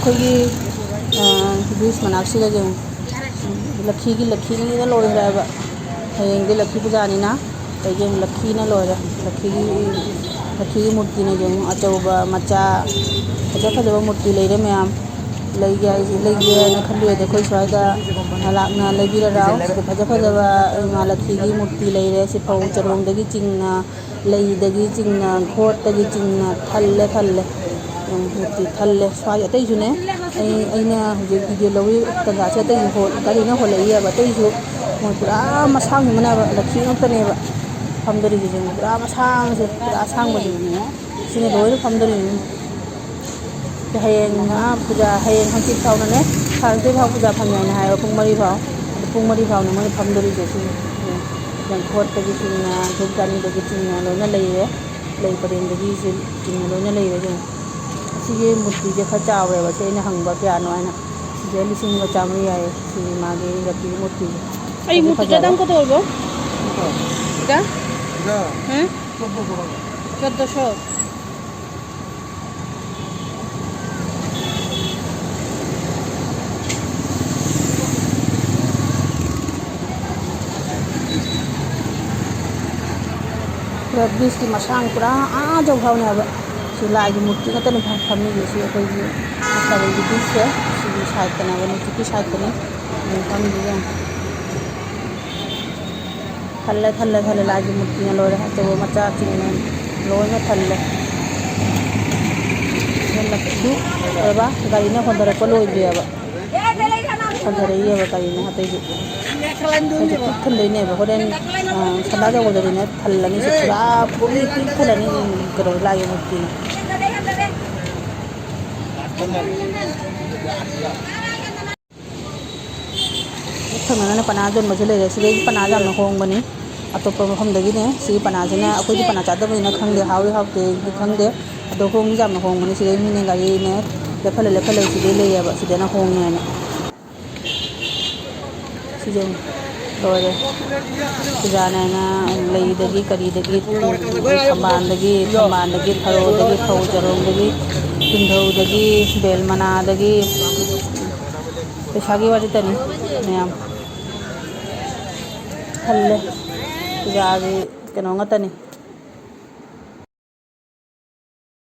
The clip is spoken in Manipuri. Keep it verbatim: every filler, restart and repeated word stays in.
ꯑꯩꯈꯣꯏꯒꯤ, ꯑ, ꯕ꯭ꯔꯤꯖ ꯃꯅꯥꯛꯁꯤꯗ ꯌꯦꯡꯉꯨ꯫ ꯂꯛꯈꯤꯒꯤ, ꯂꯛꯈꯤꯒꯤꯅ ꯂꯣꯏꯈ꯭ꯔꯦꯕ꯫ ꯍꯌꯦꯡꯗꯤ ꯂꯛꯈꯤ ꯄꯨꯖꯥꯅꯤꯅ꯫ ꯑꯗꯒꯤ ꯑꯃꯨꯛ ꯂꯛꯈꯤꯅ ꯂꯣꯏꯔꯦ꯫ ꯂꯛꯈꯤꯒꯤ, ꯂꯛꯈꯤꯒꯤ ꯃꯨꯔꯇꯤꯅ ꯌꯦꯡꯉꯨ꯫ ꯑꯆꯧꯕ, ꯃꯆꯥ, ꯐꯖ ꯐꯖꯕ ꯃꯨꯔꯇꯤ ꯂꯩꯔꯦ ꯃꯌꯥꯝ꯫ ꯂꯩꯒꯦ ꯍꯥꯏꯁꯦ, ꯂꯩꯒꯦ ꯍꯥꯏꯅ ꯈꯜꯂꯨꯔꯗꯤ ꯑꯩꯈꯣꯏ ꯁ꯭ꯋꯥꯏꯗ ꯂꯥꯛꯅ ꯂꯩꯕꯤꯔ ꯂꯥꯎ꯫ ꯁꯤꯗ ꯐꯖ ꯐꯖꯕ ꯏꯃꯥ ꯂꯛꯈꯤꯒꯤ ꯃꯨꯔꯇꯤ ꯂꯩꯔꯦ꯫ ꯁꯤꯐꯧ ꯆꯔꯣꯡꯗꯒꯤ ꯆꯤꯡꯅ, ꯂꯩꯗꯒꯤ ꯆꯤꯡꯅ, ꯒꯣꯠꯇꯒꯤ ꯆꯤꯡꯅ ꯊꯜꯂꯦ, ꯊꯜꯂꯦ꯫ ꯎꯝ, ꯃꯨꯔꯇꯤ ꯊꯜꯂꯦ꯫ ꯁ꯭ꯋꯥꯏ ꯑꯇꯩꯁꯨꯅꯦ, ꯑꯩ, ꯑꯩꯅ ꯍꯧꯖꯤꯛ ꯚꯤꯗꯤꯑꯣ ꯂꯧꯔꯤ ꯇꯟꯖꯥꯁꯦ ꯑꯇꯩꯁꯨ ꯍꯣ-, ꯒꯥꯔꯤꯅ ꯍꯣꯜꯂꯛꯏꯑꯕ꯫ ꯑꯇꯩꯁꯨ ꯃꯣꯏ ꯄꯨꯔꯥ ꯃꯁꯥꯡ ꯑꯃꯅꯦꯕ, ꯂꯛꯈꯤ ꯉꯥꯛꯇꯅꯦꯕ ꯐꯝꯗꯣꯔꯤꯁꯦ꯫ ꯌꯦꯡꯉꯨ, ꯄꯨꯔꯥ ꯃꯁꯥꯡꯁꯦ, ꯄꯨꯔꯥ ꯑꯁꯥꯡꯕꯁꯦ꯫ ꯁꯤꯅ ꯂꯣꯏꯅ ꯐꯝꯗꯣꯔꯤꯅꯤ꯫ ꯍꯌꯦꯡ, ꯑ, ꯄꯨꯖꯥ, ꯍꯌꯦꯡ ꯍꯪꯆꯤꯠ ꯐꯥꯎꯅꯅꯦ, ꯊꯥꯔꯁꯗꯦ ꯐꯥꯎ ꯄꯨꯖꯥ ꯐꯪꯉꯦ ꯍꯥꯏꯅ ꯍꯥꯏꯌꯦꯕ, ꯄꯨꯡ ꯃꯔꯤ ꯐꯥꯎ꯫ ꯑꯗꯨ ꯄꯨꯡ ꯃꯔꯤ ꯐꯥꯎꯅ ꯃꯣꯏꯅ ꯐꯝꯗꯣꯔꯤꯁꯦ ꯁꯤꯅꯤ꯫ ꯌꯦꯡꯈꯣꯠꯇꯒꯤ ꯆꯤꯡꯅ, ꯙꯨꯞ ꯆꯥꯅꯤꯗꯒꯤ ꯆꯤꯡꯅ ꯂꯣꯏꯅ ꯂꯩꯔꯦ꯫ ꯂꯩ ꯄꯔꯦꯡꯗꯒꯤ ꯆꯤꯡꯅ ꯂꯣꯏꯅ ꯂꯩꯔꯦ꯫ ꯌꯦꯡꯉꯣ, ꯑꯁꯤꯒꯤ ꯃꯨꯔꯇꯤꯁꯦ ꯈꯔ ꯆꯥꯎꯋꯦꯕ, ꯁꯤ ꯑꯩꯅ ꯍꯪꯕ ꯀꯌꯥꯅꯣ ꯍꯥꯏꯅ꯫ ꯁꯤꯁꯦ ꯂꯤꯁꯤꯡ ꯑꯃꯒ ꯆꯥꯝꯃꯔꯤ ꯍꯥꯏꯌꯦ, ꯁꯤꯒꯤ ꯃꯥꯒꯤ ꯂꯛꯈꯤꯒꯤ ꯃꯨꯔꯇꯤꯁꯦ꯫ ꯑꯩ ꯐꯗꯤ ꯃꯨꯔꯇꯤꯗ ꯐꯖꯕ꯫ ꯅꯪ ꯀꯩꯗꯧꯔꯕꯣ? ꯁꯤꯗ? ꯁꯤꯗ? ꯍꯥ? ꯆꯣꯗꯗꯣꯁꯣ꯫ ꯄꯨꯔꯥ ꯕ꯭ꯔꯤꯖꯀꯤ ꯃꯁꯥꯡ ꯄꯨꯔꯥ ꯑꯥ ꯌꯧꯐꯥꯎꯅꯦ ꯍꯥꯏꯕ꯫ ꯁꯤ ꯂꯥꯏꯒꯤ ꯃꯨꯔꯇꯤ ꯉꯥꯛꯇꯅꯦ ꯐꯝ-, ꯐꯝꯃꯤꯁꯦ꯫ ꯁꯤ ꯑꯩꯈꯣꯏꯒꯤ ꯃꯁꯥꯕꯒꯤ ꯕ꯭ꯔꯤꯖꯁꯦ, ꯁꯤꯒꯤ ꯁꯥꯏꯠꯇꯅꯦꯕ, ꯅꯨꯡꯆꯤꯛꯀꯤ ꯁꯥꯏꯠꯇꯅꯦ꯫ ꯌꯦꯡꯉꯣ, ꯐꯝꯃꯤꯁꯦ ꯌꯦꯡꯉꯣ꯫ ꯊꯜꯂꯦ, ꯊꯜꯂꯦ, ꯊꯜꯂꯦ, ꯂꯥꯏꯒꯤ ꯃꯨꯔꯇꯤꯅ ꯂꯣꯏꯔꯦ꯫ ꯑꯆꯧꯕ ꯃꯆꯥ ꯆꯤꯡꯅ ꯂꯣꯏꯅ ꯊꯜꯂꯦ꯫ ꯑꯗꯨ ꯑꯣꯏꯔꯕ ꯒꯥꯔꯤꯅ ꯍꯣꯟꯊꯔꯛꯄ ꯂꯣꯏꯗ꯭ꯔꯤꯑꯕ꯫ ꯍꯣꯟꯊꯔꯛꯏꯑꯕ ꯒꯥꯔꯤꯅ ꯑꯇꯩꯁꯨ꯫ ꯑꯩꯁꯨ ꯄꯤꯛ ꯊꯟꯗꯣꯏꯅꯦꯕ꯫ ꯍꯣꯔꯦꯟ, ꯑ, ꯁꯟꯗꯥ ꯌꯧꯕꯗꯗꯤꯅꯦ ꯊꯜꯂꯅꯤ꯫ ꯁꯤ ꯄꯨꯔꯥ ꯐꯨꯜꯂꯤ ꯄꯤꯛ ꯊꯜꯂꯅꯤ꯫ ꯀꯩꯅꯣ ꯂꯥꯏꯒꯤ ꯃꯨꯔꯇꯤꯅ꯫ ꯊꯪꯅꯅ ꯄꯅꯥ ꯌꯣꯟꯕꯁꯨ ꯂꯩꯔꯦ꯫ ꯁꯤꯗꯩꯗꯤ ꯄꯅꯥꯁꯦ ꯌꯥꯝꯅ ꯍꯣꯡꯕꯅꯤ꯫ ꯑꯇꯣꯞꯄ ꯃꯐꯝꯗꯒꯤꯅꯦ꯫ ꯁꯤꯒꯤ ꯄꯅꯥꯁꯤꯅ, ꯑꯩꯈꯣꯏꯗꯤ ꯄꯅꯥ ꯆꯥꯗꯕꯅꯤꯅ ꯈꯪꯗꯦ, ꯍꯥꯎꯏ ꯍꯥꯎꯇꯦꯗꯤ ꯈꯪꯗꯦ꯫ ꯑꯗꯣ ꯍꯣꯡꯗꯤ ꯌꯥꯝꯅ ꯍꯣꯡꯕꯅꯤ꯫ ꯁꯤꯗꯩ ꯃꯤꯅ ꯒꯥꯔꯤꯅꯦ ꯂꯦꯞꯍꯜꯂ ꯂꯦꯞꯍꯜꯂ ꯁꯤꯗꯩ ꯂꯩꯌꯦꯕ, ꯁꯤꯗꯅ ꯍꯣꯡꯉꯦ ꯍꯥꯏꯅ꯫ ꯁꯤꯁꯦ ꯂꯣꯏꯔꯦ꯫ ꯄꯨꯖꯥꯅꯦꯅ ꯂꯩꯗꯒꯤ ꯀꯔꯤꯗꯒꯤ, ꯊꯝꯕꯥꯜꯗꯒꯤ, ꯊꯝꯕꯥꯜꯗꯒꯤ, ꯊꯔꯣꯗꯒꯤ, ꯐꯧ ꯆꯔꯣꯡꯗꯒꯤ, ꯁꯤꯡꯙꯧꯗꯒꯤ, ꯕꯦꯜ ꯃꯅꯥꯗꯒꯤ, ꯄꯩꯁꯥꯒꯤ ꯋꯥꯔꯤꯇꯅꯤ ꯃꯌꯥꯝ꯫ ꯈꯜꯂꯦ, ꯄꯨꯖꯥꯒꯤ ꯀꯩꯅꯣ ꯉꯥꯛꯇꯅꯤ꯫